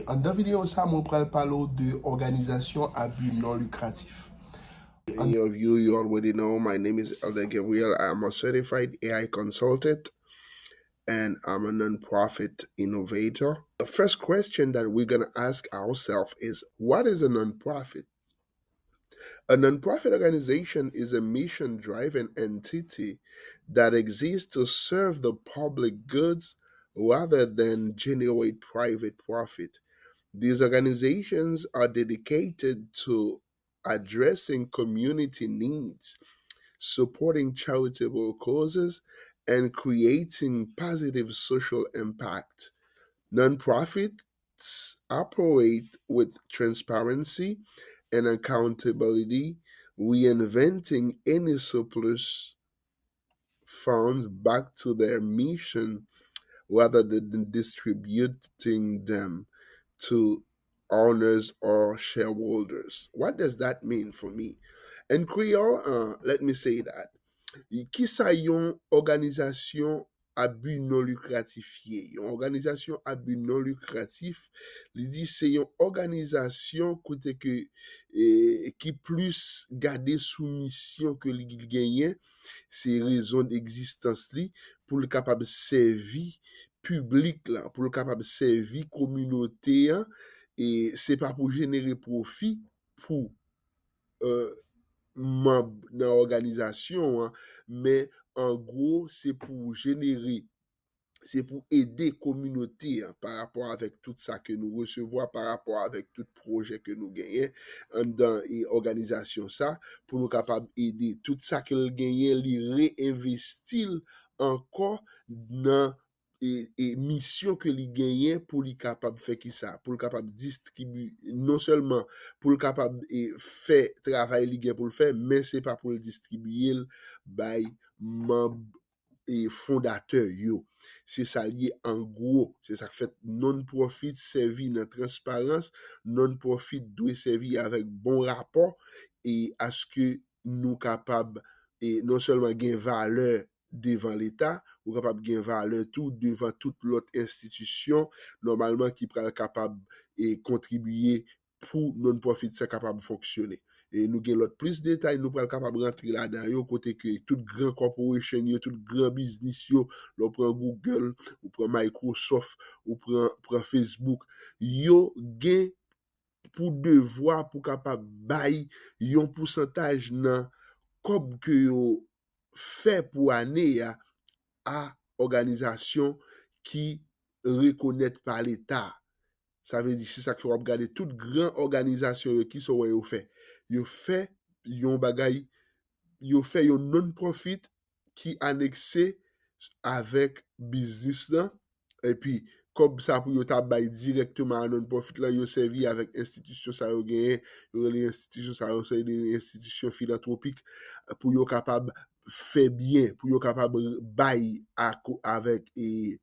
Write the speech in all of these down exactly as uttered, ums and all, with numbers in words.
Anndan videyo sa, mwen pral pale w de òganizasyon a bi non likratif. Many of you, you already know, my name is Elder Gabriel. I am a certified A I consultant and I'm a non-profit innovator. The first question that we're going to ask ourselves is, what is a non-profit? A nonprofit organization is a mission-driven entity that exists to serve the public goods rather than generate private profit. These organizations are dedicated to addressing community needs, supporting charitable causes, and creating positive social impact. Nonprofits operate with transparency and accountability, reinventing any surplus funds back to their mission rather than distributing them to owners or shareholders. What does that mean for me? In Creole, uh, let me say that. Kisa yon òganizasyon a bi non likratif ye? Yon òganizasyon a bi non likratif, li di se yon òganizasyon kote ke, e, ki plis gade sou misyon ke li genyen, se rezon degzistans li, pou l kapab sèvi piblik la, pou l kapab sèvi kominote an, e se pa pou jenere pwofi pou, e, manm nan òganizasyon an, men an gwo, se pou jenere, se pou ede kominote an pa rapò avèk tout sa ke nou resevwa, pa rapò avèk tout pwojè ke nou genyen anndan, e, òganizasyon sa, pou nou kapab ede tout sa ke l genyen, li reenvesti l ankò nan, e, e, misyon ke li genyen pou li kapab fè kisa, pou l kapab distribi-, non sèlman pou l kapab, e, fè travay li gen pou l fè, men se pa pou l distribiye l bay manm, e, fondatè yo. Se sa l ye an gwo. Se sa k fè non-profit sèvi nan transparans, non-profit dwe sèvi avèk bon rapò, e aske nou kapab, e, non sèlman gen valè devan Leta, ou kapab gen valè tou devan tout lòt enstitisyon, nòmalman ki pral kapab, e, kontribiye pou non-profit sa kapab fonksyone. E nou gen lòt plis detay, nou pral kapab rantre ladan yo, kote ke tout gran corporation yo, tout gran biznis yo, lè w pran Google, ou pran Microsoft, ou pran, pran Facebook, yo gen pou devwa pou kapab bay yon pousantaj nan kòb ke yo fè pou ane a, a òganizasyon ki rekonèt pa Leta. Sa vle di, se sa k fè w ap gade tout gran òganizasyon yo, kisa w wè yo fè? Yo fè yon bagay, yo fè yon non-profit ki anekse avèk biznis lan, epi kòb sa pou yo ta bay dirèkteman a non-profit lan, yo sèvi avèk enstitisyon sa yo genyen, yo rele enstitisyon sa yo, se de enstitisyon filantwopik, pou yo kapab fè byen, pou yo kapab bay ak, avèk, e,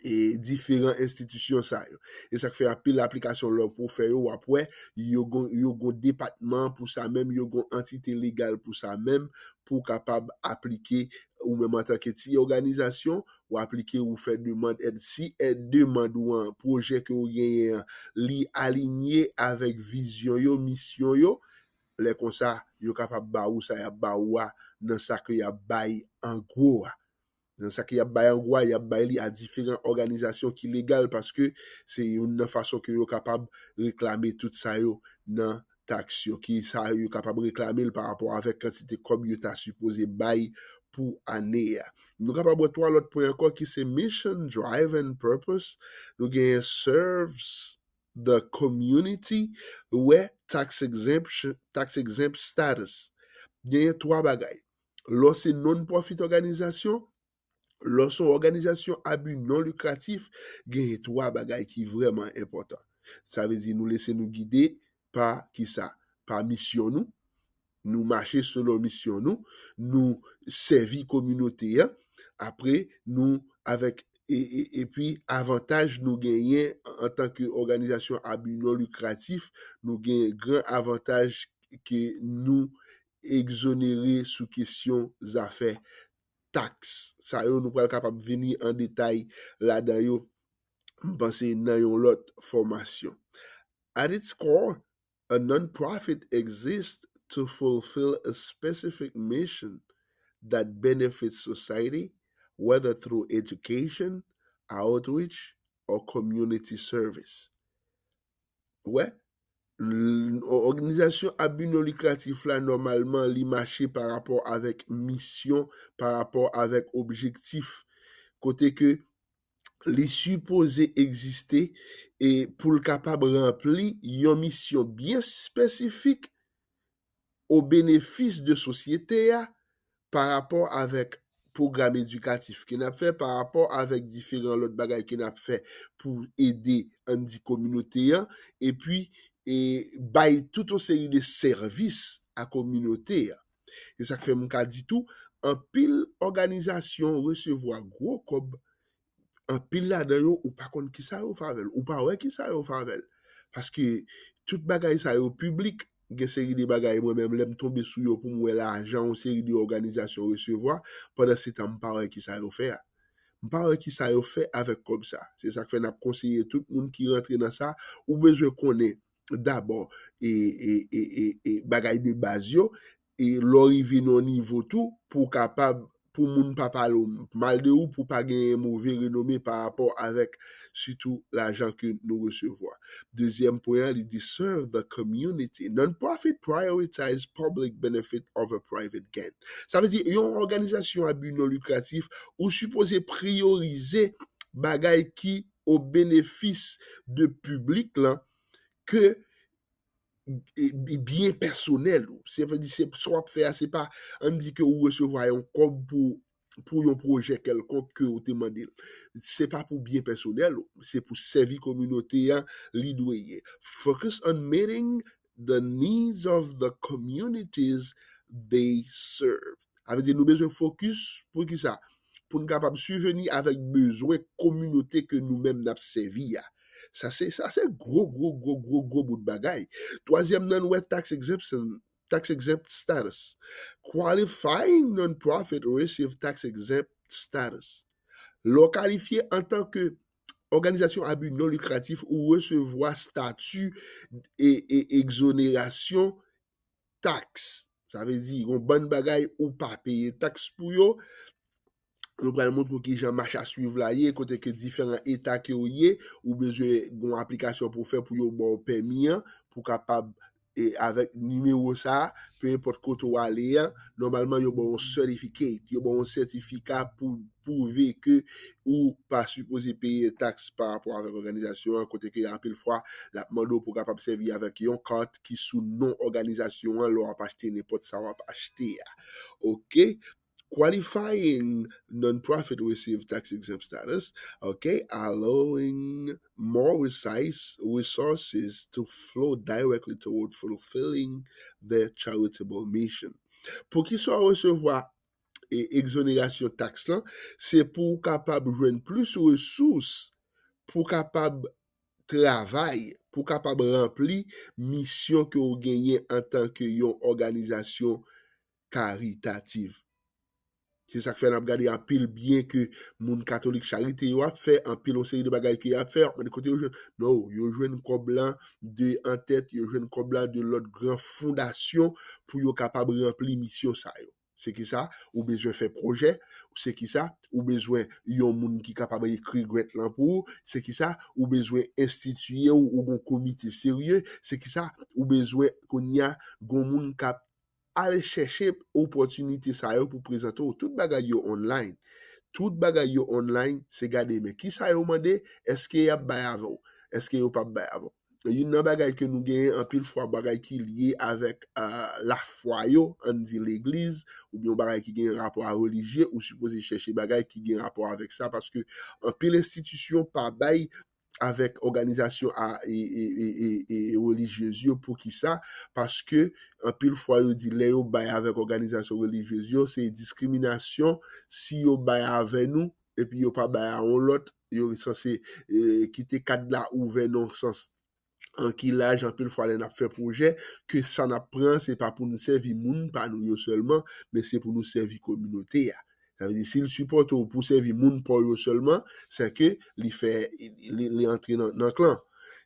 e diferan enstitisyon sa yo. E sa k fè anpil aplikasyon lè pou fè yo, w ap wè, yo gon, yo gon depatman pou sa menm, yo gon antite legal pou sa menm, pou w kapab aplike ou menm antanke ti òganizasyon, ou aplike, ou fè demann èd. Si èd, demann ou an, pwojè ke w genyen an, li alinye avèk vizyon yo, misyon yo, lè konsa, yo kapab ba ou sa y ap ba ou a nan sa ke y ap bay an gwo a. Nan sa ke y ap bay an gwo a, y ap bay li a diferan òganizasyon ki legal, paske se youn nan fason ke yo kapab reklame tout sa yo nan taks yo, ki sa yo kapab reklame l pa rapò avèk kantite kòb yo ta sipoze bay pou ane a. Nou kapab wè twa lòt pwen ankò ki se mission, drive and purpose. Nou genyen serves the community, wè tax exemption, tax exempt status. Genyen twa bagay. Lè w se non-profit òganizasyon, lè w se yon òganizasyon a bi non likratif, genyen twa bagay ki vrèman enpòtan. Sa vle di nou lese nou gide pa kisa? Pa misyon nou. Nou mache selon misyon nou. Nou sèvi kominote a. Apre, nou avèk, e, e, epi avantaj nou genyen antanke òganizasyon a bi non likratif, nou gen gran avantaj ke nou egzonere sou kesyon zafè taks. Sa yo, nou pral kapab vini an detay ladan yo m panse nan yon lòt fòmasyon. At its core, a non-profit exists to fulfill a specific mission that benefits society, whether through education, outreach, or community service. Wè, òganizasyon a bi non likratif la, nòmalman, li mache pa rapò avèk misyon, pa rapò avèk objektif. Kote ke li sipoze egziste e pou l kapab ranpli yon misyon byen espesifik o benefis de sosyete a, pa rapò avèk pwogram edikatif ke n ap fè, pa rapò avèk diferan lòt bagay ke n ap fè pou ede, ann di, kominote an, epi e bay tout yon seri de sèvis a kominote an. Se sa k fè m ka di tou, anpil òganizasyon resevwa gwo kòb, anpil ladan yo, ou pa konn kisa yo fè avè l, ou pa wè kisa yo fè avè l. Paske tout bagay sa yo piblik, gen seri de bagay mwen menm, lè m tonbe sou yo pou m wè lajan yon seri de òganizasyon resevwa, pandan se tan m pa wè kisa yo fè a. M pa wè kisa yo fè avèk kòb sa. Se sa k fè n ap konseye tout moun ki rantre nan sa, ou bezwen konnen dabò e, e, e, e, e bagay de baz yo, e lè w rive nan yon nivo tou, pou w kapab, pou moun pa pale w mal de ou, pou pa genyen move renome pa rapò avèk sitou lajan ke nou resevwa. Dezyèm pwen an, li di serve the community. Non-profit prioritize public benefit over private gain. Sa vle di, yon òganizasyon a bi non likratif, ou sipoze priyorize bagay ki o benefis de piblik lan ke e, e, byen pèsonèl ou. Se vle di, se, sa w ap fè a, se pa, ann di ke ou resevwa yon kòb pou, pou yon pwojè kèlkonk ke ou te mande l. Se pa pou byen pèsonèl ou, se pou sèvi kominote a, li dwe ye. Focus on meeting the needs of the communities they serve. Sa vle di, nou bezwen fokis pou ki sa? Pou n kapab sibveni avèk bezwen kominote ke nou menm n ap sèvi a. Sa se, sa se gwo, gwo, gwo, gwo, gwo bout bagay. Twazyèm nan, nou wè tax exemption, tax exempt status. Qualifying non-profit receive tax exempt status. Lè w kalifye antanke òganizasyon a bi non likratif, ou resevwa stati e, e egzonerasyon taks. Sa vle di, yon bann bagay ou pa peye taks pou yo. Nou pral montre w kijan mach a swiv la ye, kote ke diferan eta ke w ye, ou bezwen gon aplikasyon pou w fè pou yo ba w pèmi an, pou kapab, e avèk nimewo sa a, pe enpòt kote w ale a, nòmalman yo ba w yon certificate, yo ba w yon sètifika pou pwouve ke ou pa sipoze peye taks pa rapò avèk òganizasyon an, kote ke anpil fwa, l ap mande w pou w kapab sèvi avèk yon kat ki sou non òganizasyon an lè w ap achte nenpòt sa w ap achte a. Oke? Qualifying non-profit receive tax exempt status, okay, allowing more resources to flow directly toward fulfilling their charitable mission. Poukisa w resevwa e, egzonerasyon taks lan? Se pou w kapab jwenn plis resous pou w kapab travay, pou w kapab ranpli misyon ke w genyen antanke yon òganizasyon karitativ. Se sa k fè n ap gade anpil byen ke moun Katolik Charite yo ap fè, anpil yon seri de bagay ke y ap fè, w ap mande kote yo jwenn. Non, yo jwenn kòb lan de antèt, yo jwenn kòb lan de lòt gran fondasyon pou yo kapab ranpli misyon sa yo. Se ki sa, ou bezwen fè pwojè, se ki sa, ou bezwen yon moun ki kapab ekri grant lan pou ou, se ki sa, ou bezwen enstitiye ou, ou gon komite serye, se ki sa, ou bezwen kounye a gon moun k ap al chèche opòtinite sa yo pou prezante w. Tout bagay yo online. Tout bagay yo online, se gade men kisa yo mande, èske y ap bay avè w, èske yo p ap bay avè w. Youn nan bagay ke nou genyen anpil fwa, bagay ki lye avèk, ah, lafwa yo, ann di legliz, oubyen yon bagay ki gen rapò a relijye, ou sipoze chèche bagay ki gen rapò avèk sa, paske anpil enstitisyon pa bay avèk òganizasyon a, e, e, e, e, e relijyez yo. Poukisa? Paske anpil fwa yo di lè yo bay avèk òganizasyon relijyez yo, se diskriminasyon si yo bay avè nou, epi yo pa bay a yon lòt, yo sanse, e, kite kad la ouvè nan yon sans. An ki laj, anpil fwa lè n ap fè pwojè, ke sa n ap pran, se pa pou nou sèvi moun pa nou yo sèlman, men se pou nou sèvi kominote a. Sa vle di, si l sipòte w pou sèvi moun pa w yo sèlman, se ke li fè, li, li antre nan, nan klan.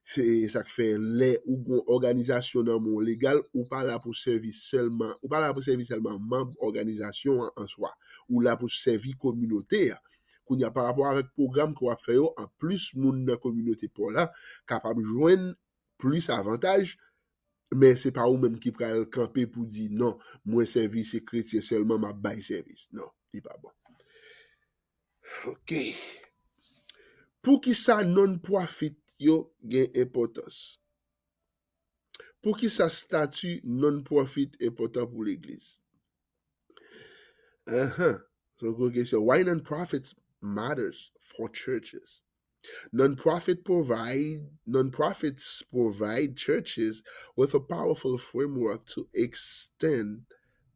Se sa k fè, lè ou gon òganizasyon nan men w legal, ou pa la pou sèvi sèlman, ou pa la pou sèvi sèlman manm òganizasyon an an swa. Ou la pou sèvi kominote a. Kounye a, pa rapò avèk pwogram ke w ap fè yo, anplis moun nan kominote pa w la kapab jwenn plis avantaj, men se pa ou menm ki pral kanpe pou di, "Non, mwen sèvi se kretyen sèlman m ap bay sèvis." Non, li pa bon. Ok. Poukisa non-profit yo gen enpòtans? Poukisa stati non-profit enpòtan pou legliz? Ahan. Se yon gwo kesyon. Why non-profits matters for churches? Non-profit provide non-profits provide churches with a powerful framework to extend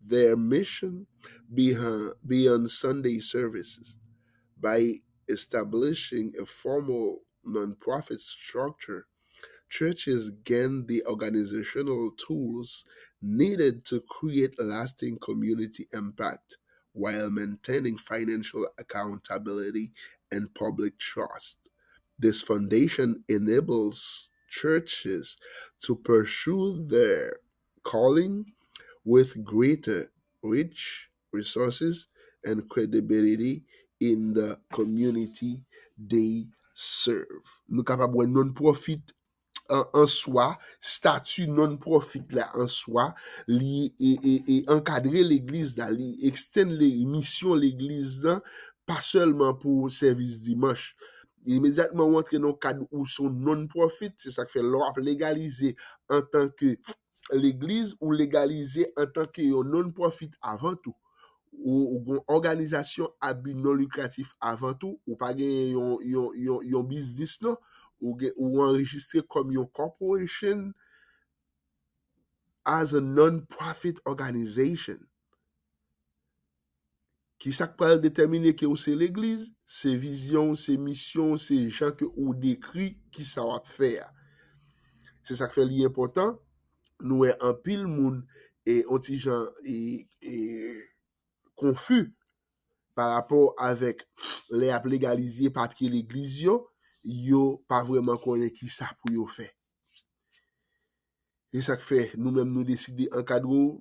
their mission beyond, beyond Sunday services. By establishing a formal non-profit structure, churches gain the organizational tools needed to create lasting community impact while maintaining financial accountability and public trust. This foundation enables churches to pursue their calling with greater reach, resources, and credibility in the community they serve. Nou kapab wè non-profit an, an swa, stati non-profit la an swa, li e, e, e ankadre legliz la, li extend le, misyon legliz la, pa sèlman pou sèvis dimanch. Imedyatman ou antre nan kad ou se yon non-profit, se sa k fè lè w ap legalize antanke legliz, ou legalize antanke yon non-profit avan tou. Ou, ou gon òganizasyon a bi non likratif avan tou, ou pa genyen yon, yon, yon, yon biznis non, ou, gen, ou anrejistre kòm yon corporation as a non-profit organization. Kisa k pral detèmine ke ou se legliz? Se vizyon w, se misyon w, se jan ke ou dekri kisa w ap fè a. Se sa k fè li enpòtan. Nou wè anpil moun e on ti jan e, e konfi pa rapò avèk lè y ap legalize papye legliz yo, yo pa vrèman konnen kisa pou yo fè. E sa k fè nou menm nou deside ankadre w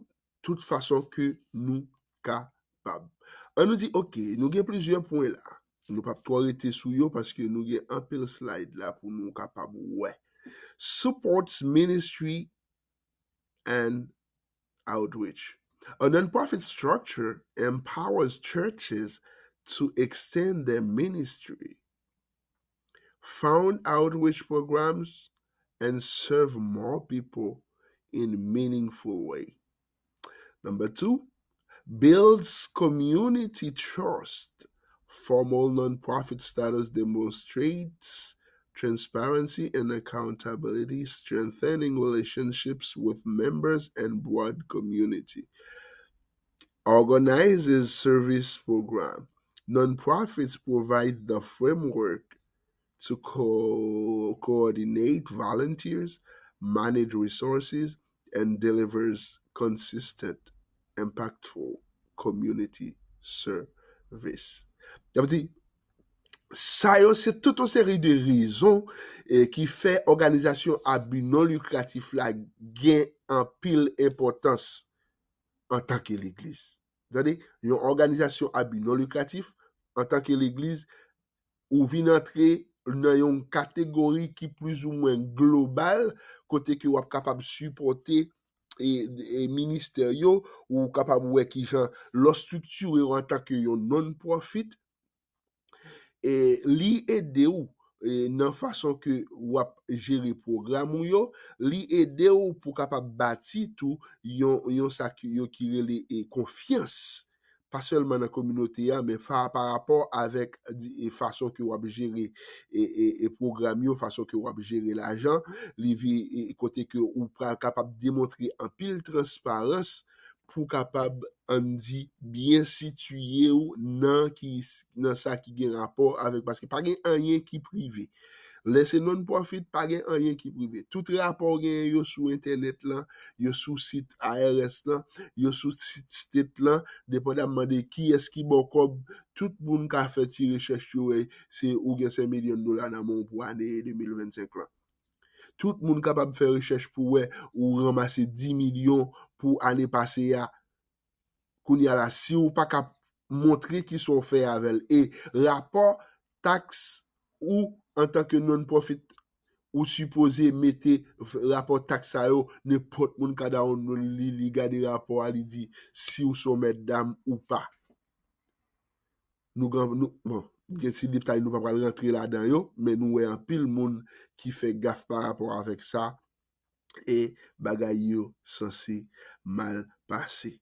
tout fason ke nou kapab. An nou di, ok, nou gen plizyè pwen la. Nou p ap twò rete sou yo paske nou gen anpil slide la pou nou kapab wè. Supports ministry and outreach. A non-profit structure empowers churches to extend their ministry, fund outreach programs, and serve more people in meaningful way. Number two, builds community trust. Formal non-profit status demonstrates transparency and accountability, strengthening relationships with members and broad community. Organizes service program. Non-profits provide the framework to co-, coordinate volunteers, manage resources, and delivers consistent, impactful community service. Sa vle di, sa yo se tout yon seri de rezon eh, ki fè òganizasyon a bi non likratif la gen anpil enpòtans antanke legliz. Tande, yon òganizasyon a bi non likratif antanke legliz, ou vin antre nan yon kategori ki plizoumwen global, kote ke w ap kapab sipòte e, e ministè yo, ou kapab wè kijan lè w estriktire yo antanke yon non-profit, e li ede w e, nan fason ke w ap jere pwogram ou yo, li ede w pou kapab bati tou yon, yon sa ki, yo ki rele e, konfyans, pa sèlman nan kominote a, men fa, pa rapò avèk di, e, fason ke w ap jere e, e, e pwogram yo, fason ke w ap jere lajan, li vi, e, kote ke ou pral kapab demontre anpil transparans pou kapab, ann di, byen sitiye w nan ki, nan sa ki gen rapò avèk, paske pa gen anyen ki prive. Lè se non-profit, pa gen anyen ki prive. Tout rapò w genyen yo sou entènèt lan, yo sou sit I R S lan, yo sou sit state lan, depandamman de kiyès ki ba w kòb, tout moun ka fè ti rechèch yo wè se ou gen senk milyon dola nan men w pou ane de mil vennsenk lan. Tout moun kapab fè rechèch pou wè ou ranmase dis milyon pou ane pase a. Kounye a la, si ou pa ka montre kisa w fè avè l, e rapò taks ou antanke non-profit, ou sipoze mete rapò taks sa yo, nenpòt moun ka download li, li gade rapò a, li di si w se yon mètdam ou pa. Nou gen, nou, bon, gen ti detay nou pa pral rantre ladan yo, men nou wè anpil moun ki fè gaf pa rapò avèk sa, e bagay yo sanse mal pase.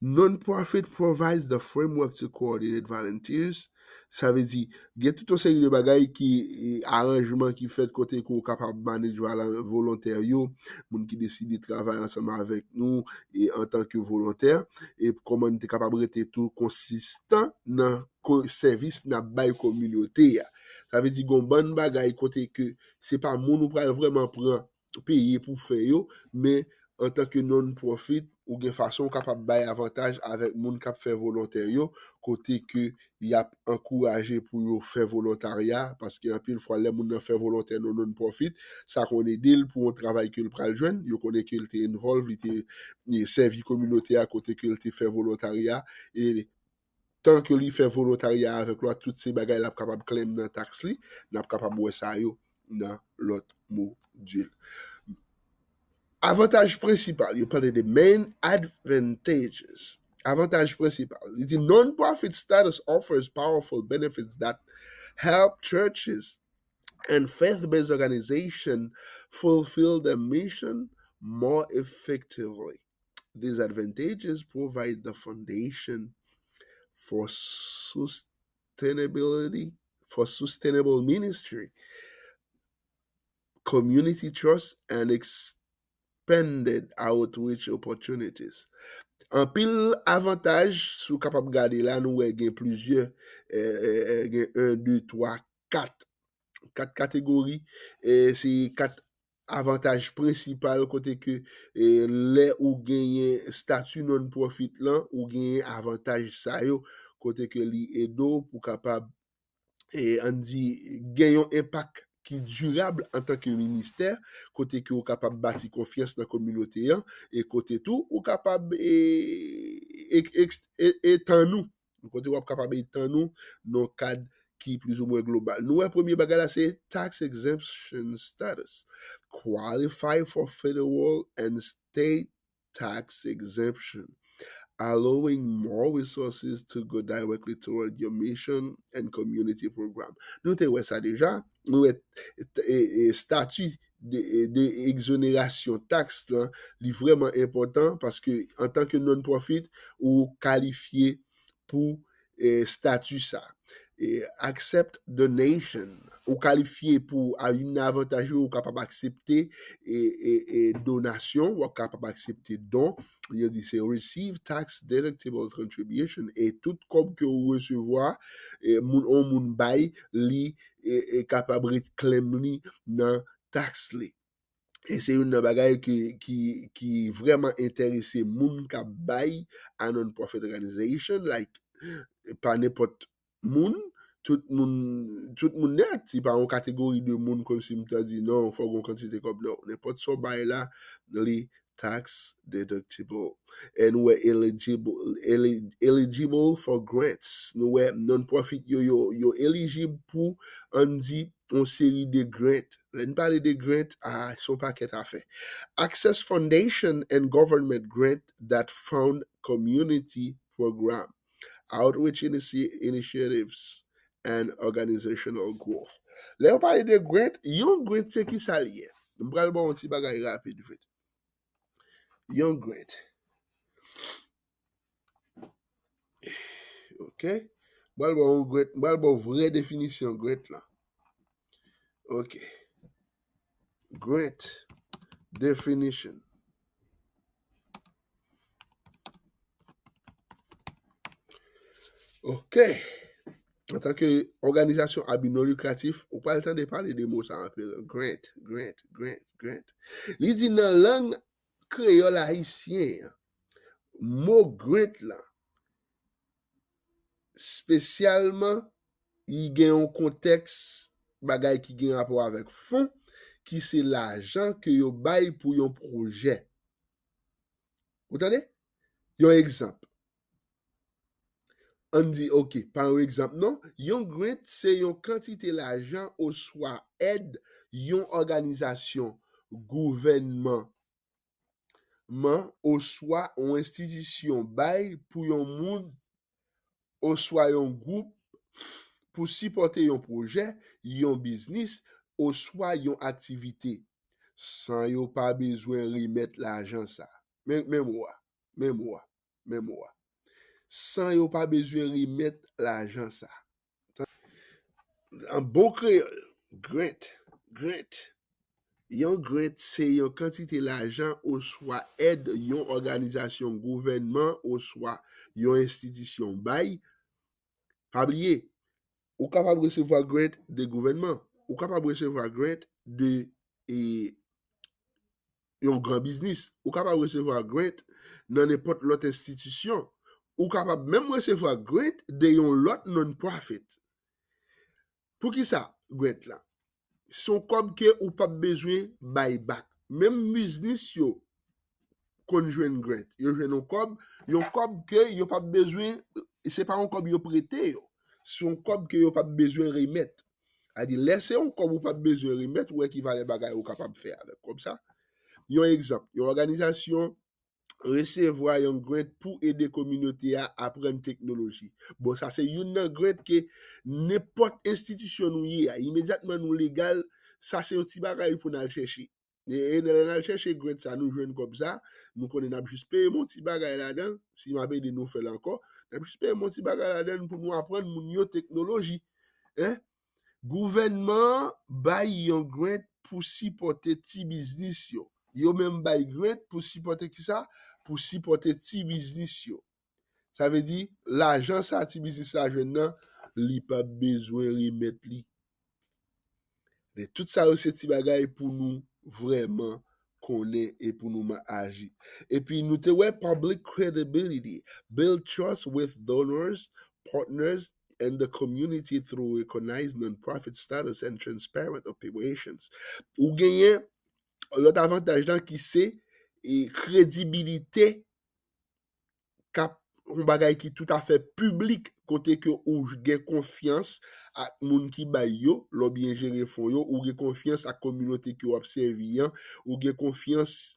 Non-profit provides the framework to coordinate volunteers. Sa vle di, gen tout yon seri de bagay ki, e, aranjman ki fèt kote ke w kapab manage vala-, volontè yo, moun ki deside travay ansanm avèk nou, e, antanke volontè, e kòman n te kapab rete tou konsistan nan ko-, sèvis n ap bay kominote a. Sa vle di, gon bann bagay kote ke se pa moun ou pral vrèman pran peye pou fè yo, men antanke non-profit, ou gen fason ou kapab bay avantaj avèk moun k ap fè volontè yo, kote ke y ap ankouraje pou yo fè volontarya, paske anpil fwa, lè moun nan fè volontè nan non-profit, sa konn ede l pou yon travay ke l pral jwenn, yo konnen ke l te involve, li te, e, sèvi kominote a kote ke l te fè volontarya, e tan ke li fè volontarya avèk lwa, tout se bagay l ap kapab claim nan taks li, n ap kapab wè sa yo nan lòt modil. Avantaj prensipal, yo pale de main advantages. Avantaj prensipal, li di, non-profit status offers powerful benefits that help churches and faith-based organizations fulfill their mission more effectively. These advantages provide the foundation for sustainability, for sustainable ministry, community trust, and expanded outreach opportunities. Anpil avantaj, si w kapab gade la, nou wè gen plizyè, eh, eh, eh, gen en, de, twa, kat, kat kategori, eh, se kat avantaj prensipal kote ke, eh, lè ou genyen stati non-profit lan, ou genyen avantaj sa yo, kote ke li ede w pou kapab, eh, ann di, gen yon enpak ki dirab antanke ministè, kote ke ou kapab bati konfyans nan kominote an, e kote tou, ou kapab, eh, ek-, eks-, e-, etann ou, kote w ap kapab etann ou nan kad ki plizoumwen global. Nou wè premye bagay la se tax exemption status. Qualify for federal and state tax exemption, allowing more resources to go directly toward your mission and community program. Nou te wè sa deja, nou wè, e, e, stati de, de egzonerasyon taks lan, li vrèman enpòtan paske antanke non-profit, ou kalifye pou, eh, stati sa. Eh, accept donation. Ou kalifye pou, a, youn nan avantaj yo, ou kapab aksepte, eh, eh, eh, donasyon, ou kapab aksepte don. Yo di se receive tax deductible contribution. E tout kòb ke ou resevwa, eh, moun, on moun bay, li, eh, eh, kapab ret claim li nan taks li. E se youn nan bagay ki, ki, ki vrèman enterese moun k ap bay a non-profit organization, like, pa nenpòt moun, tout moun, tout moun nèt, se pa yon kategori de moun kòmsi m ta di, non, fò gen yon kantite kòb, non. Nenpòt sa w bay la, li tax deductible. And we're eligible, eli-, eligible for grants. Nou wè non-profit yo, yo, yo elijib pou, ann di, yon seri de grant. Lè n pale de grant, ah, se yon pakèt afè. Access foundation and government grant that fund community program, outreach initia-, initiatives, and organizational growth. Lè yo pale de grant, yon grant se ki sa l ye? M pral ba w yon ti bagay rapid vit. Yon grant. Ok. M pral ba w yon grant, m pral ba w vrè definisyon grant lan. Ok. Grant definition. Ok. Antanke òganizasyon a bi non likratif, ou pral tande pale de mo sa anpil. Grant, grant, grant, grant. Li di nan lang kreyòl ayisyen an, mo grant lan, espesyalman, li gen yon kontèks bagay ki gen rapò avèk fon, ki se lajan ke yo bay pou yon pwojè. Ou tande? Yon egzanp. Ann di, oke, pa yon egzanp non, yon grant se yon kantite lajan oswa èd yon òganizasyon, gouvènman, man, oswa yon enstitisyon bay pou yon moun oswa yon gwoup pou sipòte yon pwojè, yon biznis, oswa yon aktivite, san yo pa bezwen remèt lajan sa. Men, men mo a, men mo a, men mo a. San yo pa bezwen remèt lajan sa. An bon kreyòl, grant, grant. Yon grant se yon kantite lajan oswa èd yon òganizasyon, gouvènman oswa yon enstitisyon bay. Pa bliye, ou kapab resevwa grant de gouvènman, ou kapab resevwa grant de e, yon gran biznis, ou kapab resevwa grant nan nenpòt lòt enstitisyon, ou kapab menm resevwa grant de yon lòt non-profit. Poukisa grant la? Se yon kòb ke ou p ap bezwen bay back. Menm biznis yo konn jwenn grant. Yo jwenn yon kòb, yon kòb ke yo p ap bezwen, se pa yon kòb yo prete yo. Se yon kòb ke yo p ap bezwen remèt. Sa di, lè se yon kòb ou p ap bezwen remèt, ou wè ki valè bagay ou kapab fè avèk kòb sa. Yon egzanp, yon òganizasyon resevwa yon grant pou ede kominote a aprann teknoloji. Bon, sa se youn nan grant ke nenpòt enstitisyon nou ye a, imedyatman nou legal, sa se yon ti bagay pou n al chèche. E, e lè n al chèche grant sa, nou jwenn kòb sa, nou konnen n ap jis peye m yon ti bagay ladan, si m ap ede nou fè l ankò, n ap jis peye m yon ti bagay ladan pou nou aprann moun yo teknoloji. Hein? Gouvènman an bay yon grant pou sipòte ti biznis yo. Yo menm bay grant pou sipòte kisa? Pou sipòte ti biznis yo. Sa vle di, lajan sa ti biznis la jwenn nan, li p ap bezwen remèt li. Men tout sa yo se ti bagay pou nou vrèman konnen e pou nou ma-, aji. Epi nou te wè public credibility, build trust with donors, partners, and the community through recognized non-profit status and transparent operations. Ou genyen lòt avantaj lan ki se, e, kredibilite k ap yon bagay ki toutafè piblik, kote ke ou gen konfyans ak moun ki bay yo, lè w byen jere fon yo, ou gen konfyans ak kominote ke w ap sèvi an, ou gen konfyans,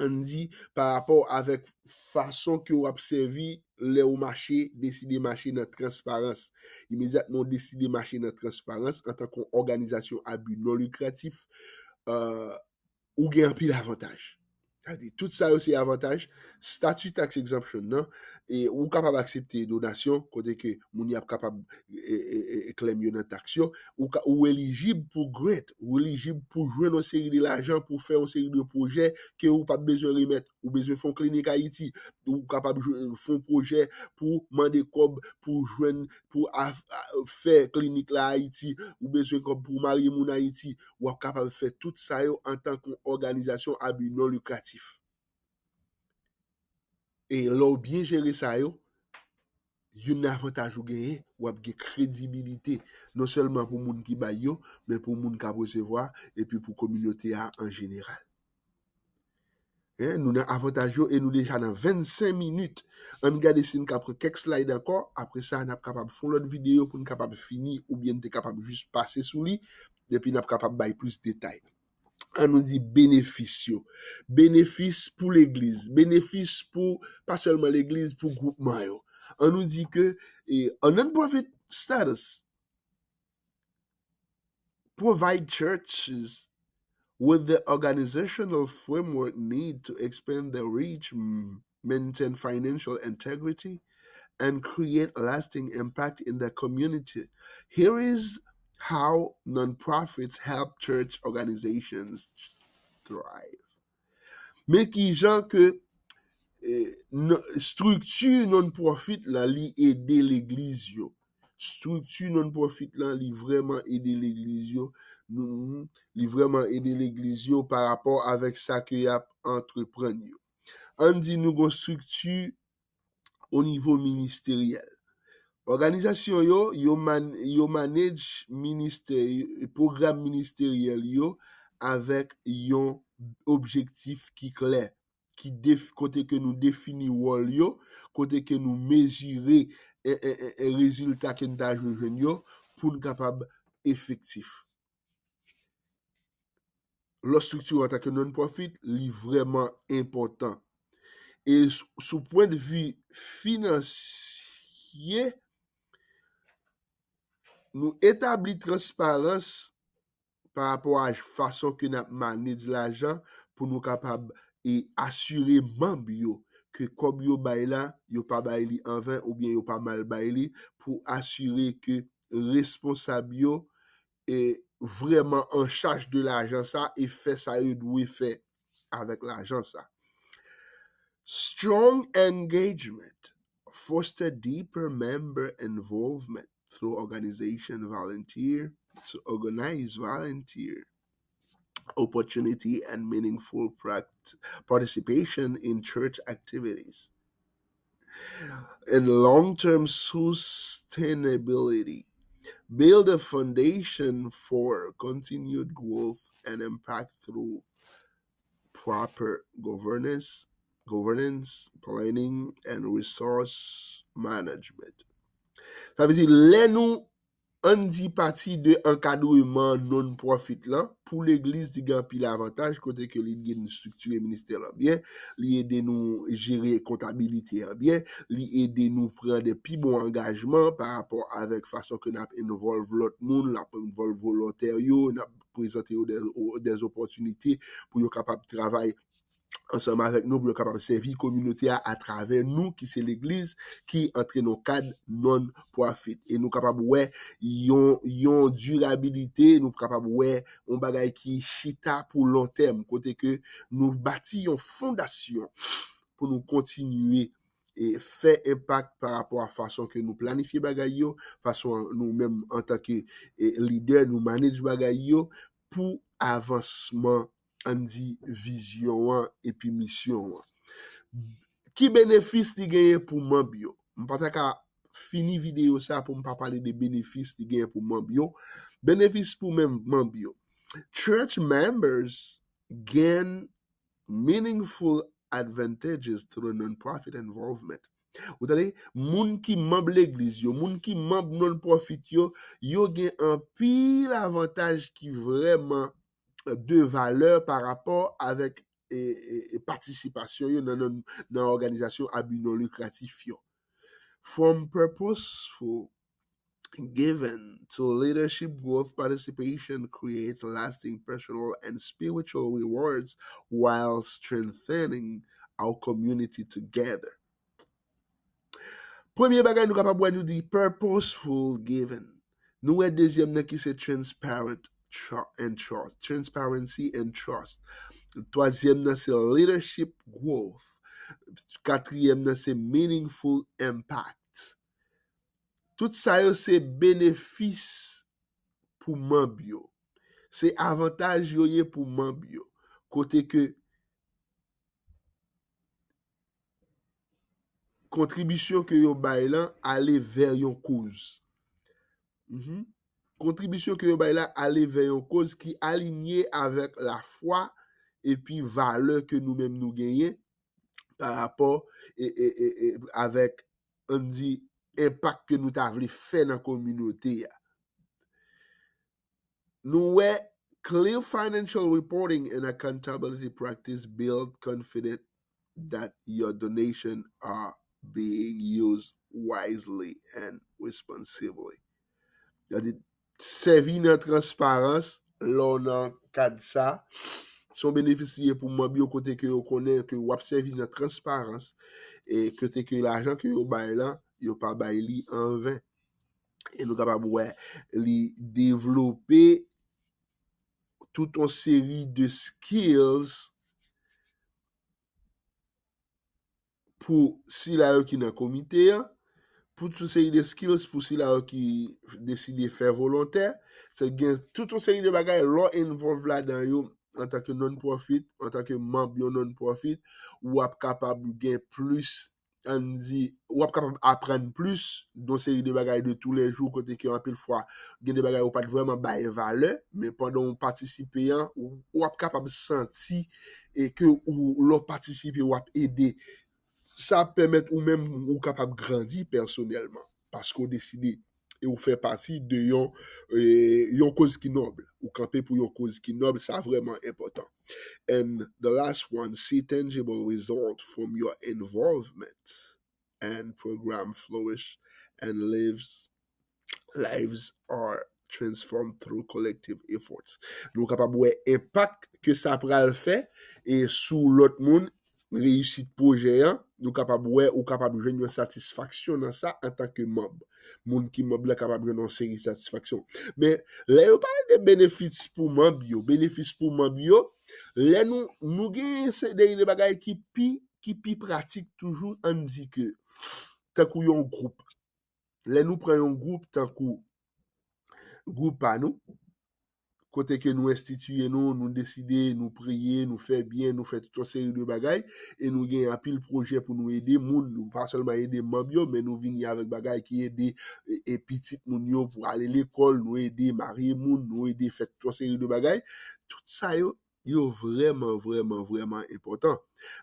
ann di, pa rapò avèk fason ke w ap sèvi lè w mache, deside mache nan transparans. Imedyatman w deside mache nan transparans antanke yon òganizasyon a bi non likratif, euh, ou gen anpil avantaj. Sa vle di, tout sa yo se avantaj. Statute tax exemption nan, e ou kapab aksepte donasyon, kote ke moun y ap kapab, e, e, e, e, claim yo nan taks yo. Ou ka, ou elijib pou grant, ou elijib pou jwenn yon seri de lajan pou fè yon seri de pwojè ke ou p ap bezwen remèt. Ou bezwen fè yon klinik Ayiti, ou kapab jwe-, fè yon pwojè pou mande kòb pou jwenn, pou a-, a-, fè klinik la Ayiti, ou bezwen kòb pou marye moun Ayiti, w ap kapab fè tout sa yo antanke yon òganizasyon a bi non likratif. E lè w byen jere sa yo, youn nan avantaj ou genyen, w ap gen kredibilite, non sèlman pou moun ki bay yo, men pou moun k ap resevwa, epi pou kominote a an jeneral. Hein, nou nan avantaj yo e nou deja nan vennsenk minit. Ann gade si n ka pran kèk slide ankò. Apre sa, n ap kapab fè yon lòt videyo pou n kapab fini oubyen n te kapab jis pase sou li. Epi n ap kapab bay plis detay. Ann nou di benefis yo. Benefis pou legliz. Benefis pou, pa sèlman legliz, pou gwoupman yo. Ann nou di ke, e, a non-profit status provide churches with the organizational framework need to expand their reach, m-, maintain financial integrity, and create lasting impact in the community. Here is how nonprofits help church organizations thrive. Men ki jan ke, eh, n-, estrikti non-profit la, li ede legliz yo. Estrikti non-profit lan, li vrèman ede legliz yo. Nou, li vrèman ede legliz yo pa rapò avèk sa ke y ap antreprann yo. Ann di nou gon estrikti o nivo ministeryèl. Òganizasyon yo, yo, man, yo manage ministè, pwogram ministeryèl yo avèk yon objektif ki klè, ki def, kote ke nou defini wòl yo, kote ke nou mezire e, e, e, e rezilta ke n ta jwe jwenn yo pou n kapab efektif. Lè w estrikti antanke non-profit, li vrèman enpòtan. E sou, sou pwendvi finansye, nou etabli transparans pa rapò a fason ke n ap manage lajan pou nou kapab e asire manm yo ke kòb yo bay la, yo pa bay li anven oubyen yo pa mal bay li, pou asire ke responsab yo e vrèman an chaj de lajan sa e fè sa yo dwe fè avèk lajan sa. Strong engagement foster deeper member involvement through organization volunteer to organize volunteer opportunity and meaningful pract- participation in church activities. And long-term sustainability. Build a foundation for continued growth and impact through proper governance, governance, planning, and resource management. Sa vle di, lè nou ann di pati de ankadreman non-profit lan, pou legliz, li gen anpil avantaj, kote ke li ede nou estriktire ministè lan byen, li ede nou jere kontabilite an byen, li ede nou pran de pi bon angajman pa rapò avèk fason ke n ap involve lòt moun, n ap involve volontè yo, n ap prezante yo de, de opòtinite pou yo kapab travay ansanm avèk nou pou yo kapab sèvi kominote a atravè nou ki se legliz ki antre nan kad non-profit. E nou kapab wè yon, yon dirabilite, nou kapab wè yon bagay ki chita pou lon tèm, kote ke nou bati yon fondasyon pou nou kontinye e fè enpak pa rapò a fason ke nou planifye bagay yo, fason nou menm antanke e, lidè nou manage bagay yo pou avansman ann di, vizyon an epi misyon an. Ki benefis li genyen pou manm yo? M pa ta ka fini videyo sa pou m pa pale de benefis li genyen pou manm yo. Benefis pou menm manm yo. Church members gain meaningful advantages through non-profit involvement. Ou tande, moun ki manm legliz yo, moun ki manm non-profit yo, yo gen anpil avantaj ki vrèman de valè pa rapò avèk e, e, e patisipasyon yo nan, nan, nan òganizasyon a bi non likratif yo. From purposeful giving to leadership growth, participation creates lasting personal and spiritual rewards while strengthening our community together. Premye bagay nou kapab wè, nou di purposeful giving. Nou wè dezyèm nan ki se transparent tru- and trust. Transparency and trust. Twazyèm nan se leadership growth. Katriyèm nan se meaningful impact. Tout sa yo se benefis pou manm yo. Se avantaj yo ye pou manm yo. Kote ke kontribisyon ke yo bay lan ale vè yon koz. Mhm. Kontribisyon ke yo bay la ale vè yon koz ki alinye avèk lafwa epi valè ke nou menm nou genyen pa rapò e, e, e, e, avèk, ann di, enpak ke nou ta vle fè nan kominote a. Nou wè, clear financial reporting and accountability practice build confidence that your donation are being used wisely and responsibly. Sèvi nan transparans lè w nan kad sa, se yon benefis li ye pou manm yo kote ke yo konnen ke w ap sèvi nan transparans e kote ke lajan ke yo bay lan, yo pa bay li anven. E nou kapab wè li devlope tout yon seri de skills pou sila yo ki nan komite an, pou tout seri de skills pou sila yo ki deside fè volontè. Se gen tout yon seri de bagay lè w involve ladan yo antanke non-profit, antanke manm yon non-profit, w ap kapab gen plis, ann di, w ap kapab aprann plis de yon seri de bagay de toulejou, kote ke anpil fwa, gen de bagay ou pa t vrèman bay valè, men pandan w patisipe an, ou, w ap kapab santi e ke ou, lè w patisipe, w ap ede. Sa ap pèmèt ou menm, ou kapab grandi pèsonèlman, paske w deside e ou fè pati de yon, eh, yon koz ki nòb. Ou kanpe pou yon koz ki nòb, sa vrèman enpòtan. And the last one, see tangible result from your involvement and program flourish and lives, lives are transformed through collective efforts. Nou kapab wè enpak ke sa pral fè e sou lòt moun, reyisit pwojè an, nou kapab wè, ou kapab jwenn yon satisfaksyon nan sa antanke manm. Moun ki manm la kapab jwenn yon seri satisfaksyon. Men, lè yo pale de benefits pou manm yo, benefis pou manm yo, lè nou, nou gen se deri de bagay ki pi, ki pi pratik toujou, ann di ke, tankou yon gwoup. Lè nou pran yon gwoup tankou gwoup pa nou, kote ke nou enstitiye nou, nou deside, nou priye, nou fè byen, nou fè tout yon seri de bagay, e nou gen anpil pwojè pou nou ede moun, nou pa sèlman ede manm yo, men nou vini avèk bagay ki ede e, e pitit moun yo pou ale lekòl, nou ede marye moun, nou ede fè tout yon seri de bagay. Tout sa yo, yo vrèman, vrèman, vrèman enpòtan.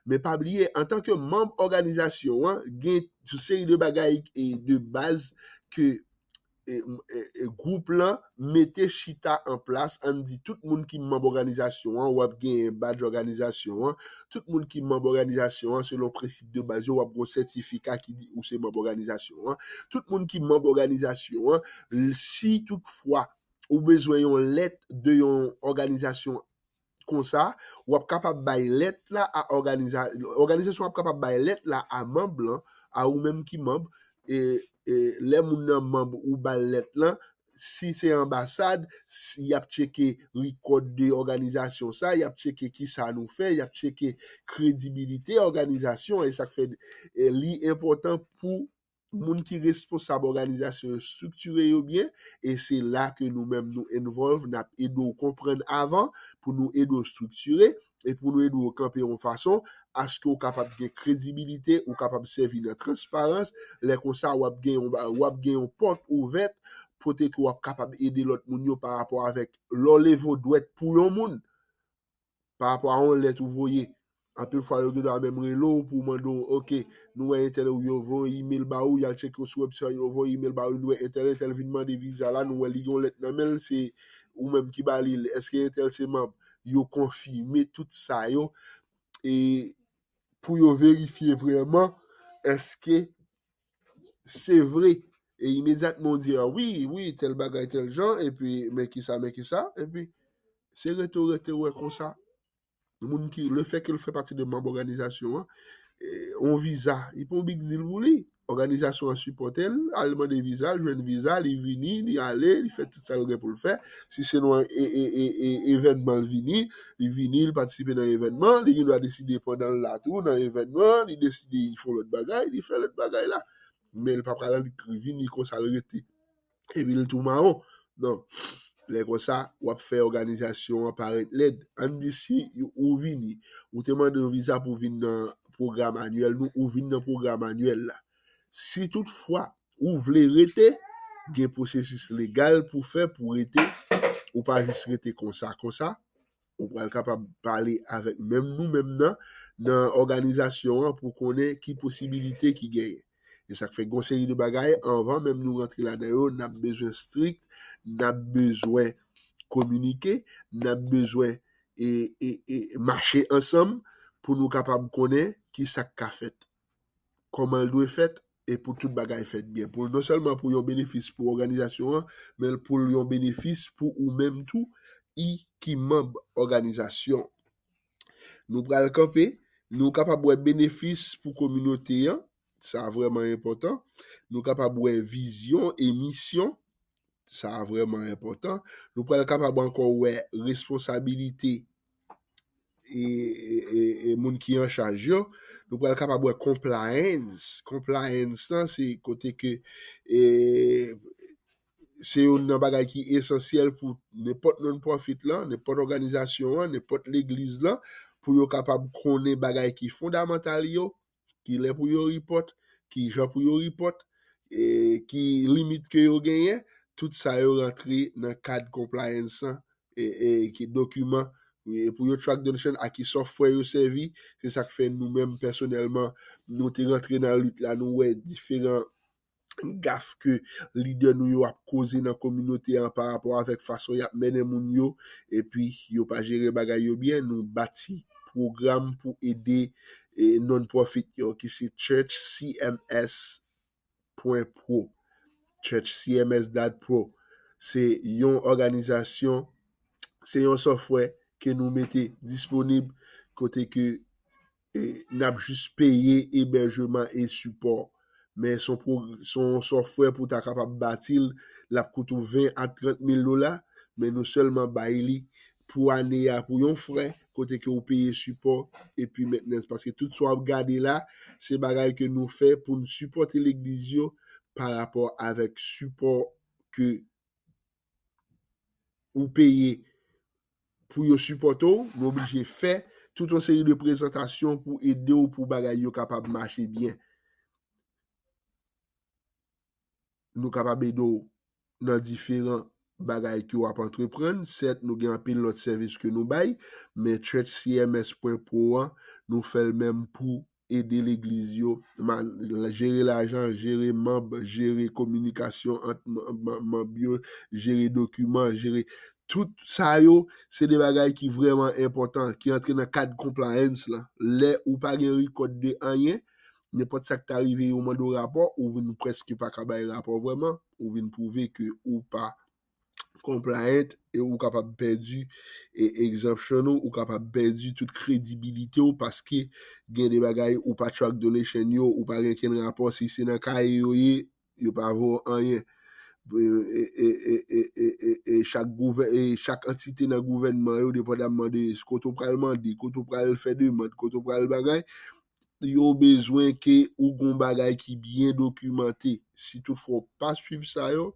Men pa bliye, antanke manm òganizasyon an, gen yon seri de bagay e de baz ke e, e, e, gwoup lan mete chita an plas, ann di tout moun ki manm òganizasyon an, w ap gen badj òganizasyon an, tout moun ki manm òganizasyon an, selon prensip de baz yo, w ap gen yon sètifika ki di ou se manm òganizasyon an, tout moun ki manm òganizasyon an, l- si toutfwa ou bezwen yon lèt de yon òganizasyon konsa, w ap kapab bay lèt la a òganiza, òganizasyon ap kapab bay lèt la a manm lan, a ou menm ki manm, e, e lè moun nan manm ou ba l lèt lan, si se anbasad, si y ap tcheke rikòd de òganizasyon sa, y ap tcheke kisa nou fè, y ap tcheke kredibilite òganizasyon, e sa k fè e, li enpòtan pou moun ki responsab òganizasyon yo estriktire yo byen, e se la ke nou menm nou involve, n ap ede w konprann avan, pou nou ede w estriktire, e pou nou ede w kanpe yon fason aske w kapab gen kredibilite, ou kapab sèvi nan transparans, lè konsa w ap gen yon ba- w ap gen yon pòt ouvèt, kote ke w ap kapab ede lòt moun yo pa rapò avèk lè w leve w dwèt pou yon moun, pa rapò a yon lèt ou voye. Anpil fwa, yo gen dwa menm rele w pou mande w, oke, nou wè entèl, ou yo voye imèl ba ou, y al tcheke w sou website, yo voye imèl ba ou, nou wè entèl, entèl vin mande viza la, nou wè li gen yon lèt nan men l, se ou menm ki ba li l. Èske entèl se manm? Yo konfime tout sa yo, e pou yo verifye vrèman, èske se vre? E imedyatman, w di, a wi, wi, tèl bagay, tèl jan, epi, men kisa, men kisa, epi, se rete w rete w wè konsa. Moun ki, le fè ke l fè pati de manm òganizasyon an, e, yon viza, li pa yon big deal pou li. Òganizasyon an sipòte l, al mande viza, l jwenn viza, li vini, li ale, li fè tout sa l gen pou l fè. Si se nan e, e, e, e, evènman l vini, li vini, li patisipe nan evènman, li gen dwa deside pandan l la tou, nan evènman, li deside li fè yon lòt bagay, li fè lòt bagay la. Men l pa pral vini konsa l rete. Epi l tou mawon. Non. Lè konsa, w ap fè òganizasyon an parèt lèd. Ann di si ou vini, ou te mande yon viza pou vin nan pwogram anyèl nou, ou vin nan pwogram anyèl la. Si toutfwa ou vle rete, gen pwosesis legal pou fè pou rete, ou pa jis rete konsa, konsa. Ou pral kapab pale avèk menm nou menm nan, nan òganizasyon an pou konnen ki posibilite ki genyen. E sa k fè gen yon seri de bagay, anvan menm nou rantre ladan yo, n ap bezwen strik, n ap bezwen kominike, n ap bezwen e, e, e mache ansanm pou nou kapab konnen ki sa k ka fèt, kòman l dwe fèt, e pou tout bagay fèt byen. Pou non sèlman pou yon benefis pou òganizasyon an, men pou yon benefis pou ou menm tou, i ki manm òganizasyon. Nou pral kanpe, nou kapab wè benefis pou kominote an, sa vrèman enpòtan. Nou kapab wè vizyon e misyon, sa vrèman enpòtan. Nou pral kapab ankò wè responsabilite e, e, e, e moun ki an chaj yo. Nou pral kapab wè compliance. Compliance lan, se kote ke e, se youn nan bagay ki esansyèl pou nenpòt non-profit lan, nenpòt òganizasyon an, nenpòt legliz lan, pou yo kapab konnen bagay ki fondamantal yo, ki lè pou yo report, ki jan pou yo report, e, ki limit ke yo genyen, tout sa yo rantre nan kad compliance lan, e, e, ki dokiman, e, pou yo track donation, a ki software yo sèvi, se sa k fè nou menm pèsonèlman, nou te rantre nan lit la, nou wè diferan gaf ke lidè nou yo ap koze nan kominote an pa rapò avèk fason y ap mennen moun yo, epi yo pa jere bagay yo byen, nou bati pwogram pou ede e, non-profit yo, ki se church C M S point pro, church C M S dot pro. Se yon òganizasyon, se yon software ke nou mete disponib kote ke e, n ap jis peye ebèjman e sipò. Men se yon pwo-, se yon software pou w ta kapab bati l, l ap koute w ven a trant mil dola, men nou sèlman bay li pou ane a pou yon frè, kote ke w peye sipò epi mentnans. Paske tout sa w ap gade la, se bagay ke nou fè pou n sipòte legliz yo pa rapò avèk sipò ke ou peye pou yo sipòte w, nou oblije fè tout yon seri de prezantasyon pou ede w pou bagay yo kapab mache byen. Nou kapab ede w nan diferan bagay ke w ap antreprann. Sèt, nou gen anpil lòt sèvis ke nou bay, men church C M S point pro an, nou fè l menm pou ede legliz yo, ma-, jere lajan, jere manb, jere kominikasyon ant man-, man-, manb yo, jere dokiman, jere tout sa yo, se de bagay ki vrèman enpòtan, ki antre nan kad compliance lan. Lè ou pa gen record de anyen, nenpòt sa k ta rive yo mande w rapò, ou vin prèske pa ka bay rapò vrèman, ou vin pwouve ke ou pa compliant e ou kapab pèdi e exemption ou, ou kapab pèdi tout kredibilite w paske gen de bagay ou pa track donation yo, ou pa gen kenn rapò, si se nan kaye yo ye, yo pa vo anyen. E, e, e, e, e, e, e chak gouvè-, e chak antite nan gouvènman yo, depandamman de kote w pral mande, kote w pral fè demann, kote w pral bagay, yo bezwen ke ou gon bagay ki byen dokimante. Si toutfwa w pa swiv sa yo,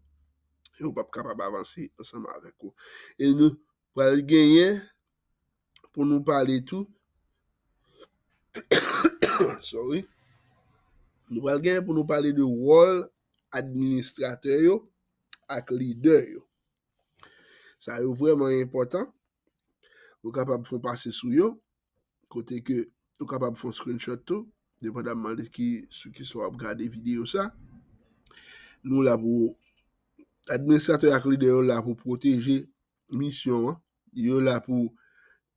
yo p ap kapab avanse ansanm avèk ou. E nou pral genyen pou nou pale tou. Sorry. Nou pral genyen pou nou pale de wòl administratè yo ak lidè yo. Sa yo vrèman enpòtan. Nou kapab fè yon pase sou yo, kote ke nou kapab fè yon screenshot tou, depandamman de ki, sou ki sa w ap gade videyo sa. Nou la pou, administratè ak lidè yo la pou pwoteje misyon an. Yo la pou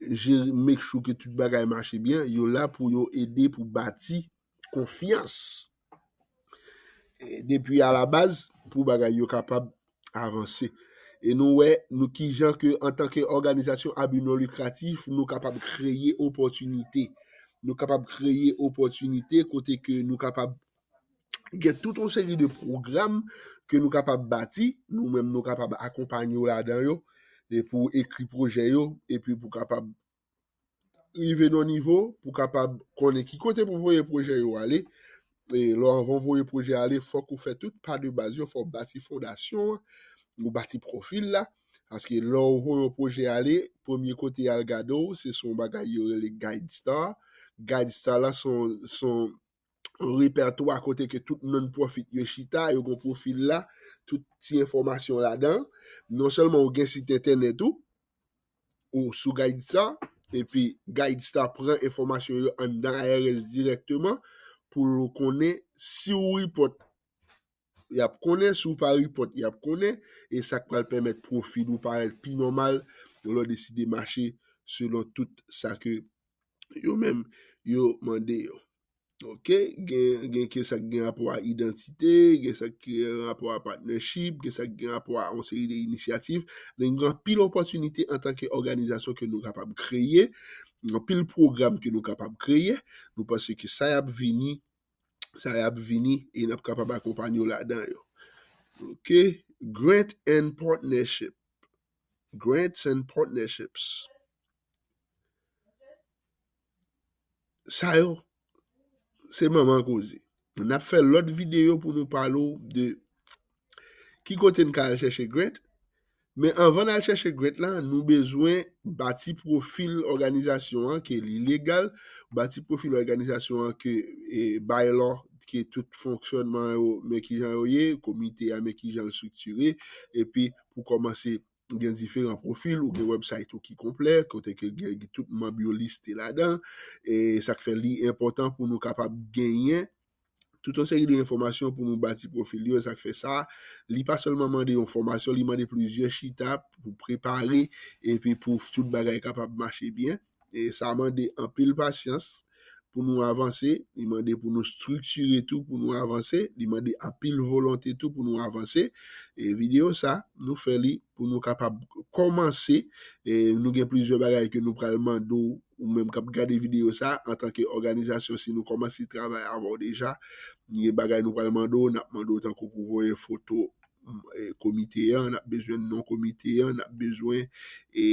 jere, make sure ke tout bagay mache byen. Yo la pou yo ede pou bati konfyans. E depi a la baz, pou bagay yo kapab avanse. E nou wè, nou kijan ke antanke òganizasyon a bi non likratif, nou kapab kreye opòtinite. Nou kapab kreye opòtinite kote ke nou kapab gen tout yon seri de pwogram ke nou kapab bati, nou menm nou kapab akonpanye w ladan yo, e pou ekri pwojè yo, epi pou kapab rive nan nivo pou kapab konnen ki kote pou voye pwojè yo ale. E lè w anvan voye pwojè ale, fòk ou fè tout pa de baz yo, fò w bati fondasyon an, ou bati pwofil la. Paske lè w voye yon pwojè ale, premye kote y al gade w, se son bagay yo rele GuideStar. GuideStar la, son, son repètwa kote ke tout non-profit yo chita, yo gon pwofil la, tout ti enfòmasyon ladan. Non sèlman ou gen sit entènèt ou, ou sou GuideStar, epi GuideStar pran enfòmasyon yo anndan I R S dirèkteman pou l konnen si w report, y ap konnen, si w pa report, y ap konnen, e sa k pral pèmèt pwofil ou parèt pi nòmal lè w deside mache selon tout sa ke yo menm yo mande yo. Ok, gen, gen ke sa k gen rapò a idantite, gen sa k gen rapò a partnership, gen sa k gen rapò a yon seri de inisyativ. Donk, gen anpil opòtinite antanke òganizasyon ke nou kapab kreye, anpil pwogram ke nou kapab kreye. Nou panse ke sa y ap vini, sa y ap vini, e n ap kapab akonpanye w ladan yo. Ok, grant and partnership. Grants and partnerships. Sa yo, se manman koze. N ap fè lòt videyo pou nou pale w de ki kote n ka al chèche grant. Men anvan n al chèche grant la, nou bezwen bati pwofil òganizasyon an, ke li legal, bati pwofil òganizasyon an, ke e, by law, ke tout fonksyònman yo, men kijan yo ye, komite a, men kijan l estriktire, epi pou kòmanse gen diferan pwofil, ou gen website ou ki konplè, kote ke gen tout manm yo liste ladan, e sa k fè li enpòtan pou nou kapab genyen tout yon seri de enfòmasyon pou nou bati pwofil yo, e sa k fè sa, li pa sèlman mande yon fòmasyon, li mande plizyè chita pou prepare, epi pou tout bagay kapab mache byen. E sa mande anpil pasyans pou nou avanse, li mande pou nou estriktire tou pou nou avanse, li mande anpil volonte tou pou nou avanse. E videyo sa, nou fè li pou nou kapab kòmanse. E nou gen plizyè bagay ke nou pral mande w, ou menm k ap gade videyo sa, antanke òganizasyon, si nou kòmanse travay avè w deja, gen bagay nou pral mande w, n ap mande w tankou pou voye foto e, komite an, n ap bezwen non komite an, n ap bezwen e,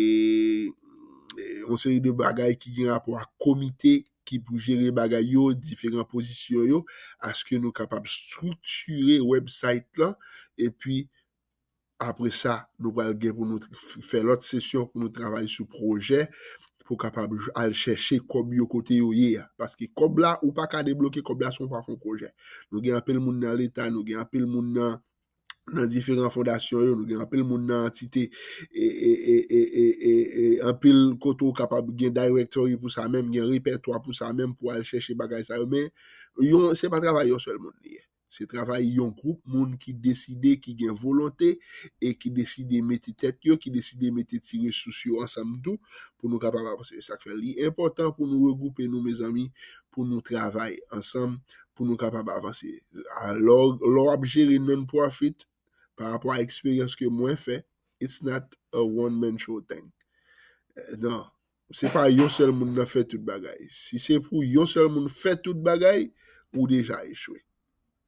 e, yon seri de bagay ki gen rapò ak komite ki pou jere bagay yo, diferan pozisyon yo, aske nou kapab estriktire website lan, epi apre sa, nou pral gen pou nou tr- f- fè lòt sesyon pou nou travay sou pwojè, pou kapab j- al chèche kòb yo kote yo ye a. Paske kòb la, ou pa ka debloke kòb la si w pa fè yon pwojè. Nou gen anpil moun nan Leta, nou gen anpil moun nan nan diferan fondasyon yo, nou gen anpil moun nan antite, e, e, e, e, e, e, e anpil kote ou kapab gen directory pou sa menm, gen repètwa pou sa menm, pou al chèche bagay sa yo, men yon, se pa travay yon sèl moun li ye. Se travay yon gwoup moun ki deside, ki gen volonte, e ki deside mete tèt yo, ki deside mete ti resous yo ansanm tou, pou nou kapab avanse. Sa k fè li enpòtan pou nou regwoupe nou, mezanmi, pou nou travay ansanm, pou nou kapab avanse. A, lè w lè w ap jere non-profit, pa rapò a eksperyans ke mwen fè, it's not a one man show thing. Eh, Non, se pa yon sèl moun nan fè tout bagay. Si se pou yon sèl moun fè tout bagay, ou deja echwe.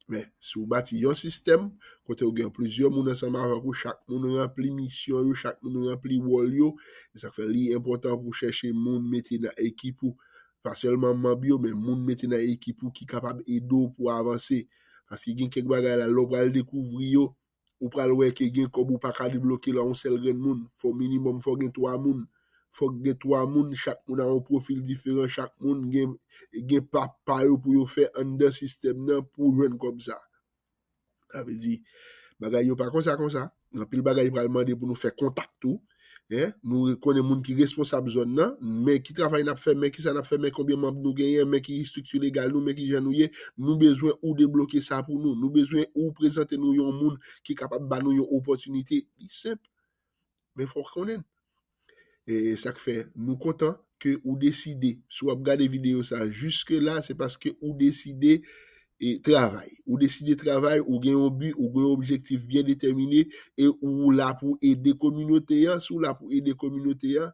Men, si w bati yon sistèm, kote w gen plizyè moun ansanm avèk ou, chak moun ranpli misyon yo, chak moun ranpli wòl yo, e sa k fè li enpòtan pou w chèche moun mete nan ekip ou. Pa sèlman manm yo, men moun mete nan ekip ou ki kapab ede w pou w avanse. Paske gen kèk bagay la, lè w pral dekouvri yo, ou pral wè ke gen kòb ou pa ka debloke la yon sèl grenn moun. Fò minimòm, fò gen twa moun. Fòk gen twa moun, chak moun a yon pwofil diferan, chak moun gen, gen pa, pa yo pou yo fè anndan sistèm nan pou jwenn kòb sa. Sa vle di, bagay yo pa konsa konsa. Anpil bagay pral mande pou nou fè kontak tou. Eh, nou konnen moun ki responsab zòn nan, men ki travay n ap fè, men kisa n ap fè, men konbyen manm nou genyen, men ki estrikti legal nou, men kijan nou ye. Nou bezwen ou debloke sa pou nou. Nou bezwen ou prezante nou yon moun ki kapab ba nou yon opòtinite. Li senp. Men fòk konnen. E sa k fè nou kontan ke ou deside, si w ap gade videyo sa jiske la, se paske ou deside e travay. Ou deside travay, ou gen yon bi, ou gen yon objektif byen detèmine, e ou la pou ede kominote a. Si w la pou ede kominote a,